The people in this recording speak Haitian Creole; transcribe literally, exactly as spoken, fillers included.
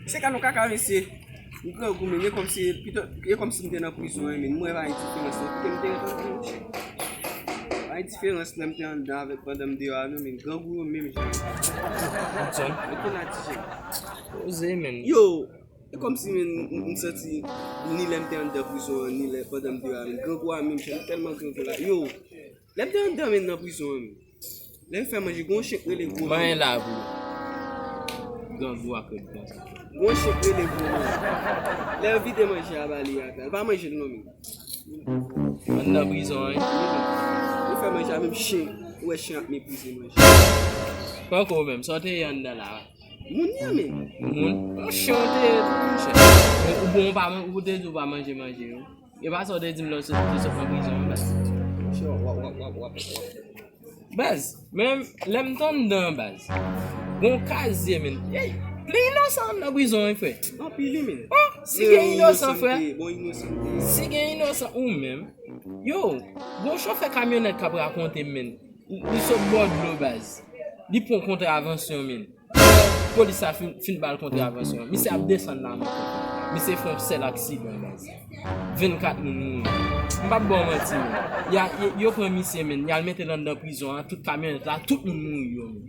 Se ka nou kaka, mesye. M grangou, men e kòmsi, pito, e kòmsi m te nan prizon an, men m wè pa gen diferans non. Kite m te ret anndan, mesye. Pa gen diferans lè m te anndan avèk pandan m deyò a, non, men grangou yo menm jan. Hudson. Mete nan ti jen. Poze, men. Yo, e kòmsi, men, m, m santi ni lè m te anndan prizon an, ni lè pandan m deyò a, men grangou a menm jan, m tèlman grangou la. Yo, lè m te anndan, men nan prizon an, men. Lè m fè manje, gon chen k rele gwo. Manyen la pou grangou ak rèd konsa. Gon chen k rele gwo, men. Lè yo vide manje a ba li a, li pa manje l non, men. Anndan prizon an, wi. Li fè manje a menm chen. Ou wè chen ap meprize manje. Poko menm, sa w te ye anndan la a? Moun ye menm. Moun? Yon chen w te ye tou, monchè. Ou bon, ou pa man-, ou te di w pa manje manje yo. E pa sa w te di m lè w sot, te sot nan prizon an, baz. Monchè, w ap, w ap, w ap, w ap, w ap. Baz, men lè m t anndan, baz. Gon kazye, men. Ey, li inosan anndan prizon an, wi, frè. Anpil, wi, men. Oh, si gen inosan, frè. Bon, inosan. Si gen inosan, ou menm. Yo, gon chofè kamyonèt k ap rakonte m, men. Li, li sot bò dlo, baz. Li pran kontravansyon, men. Polis la fin, fin ba l kontravansyon. Misye ap desann la, men. Misye fè yon sèl aksidan, baz. Vennkat moun mouri. M p ap ba w manti, men. Y a, y, yo pran misye, men. Y al mete l anndan prizon an. Tout kamyonèt la, tout moun mouri yo, men.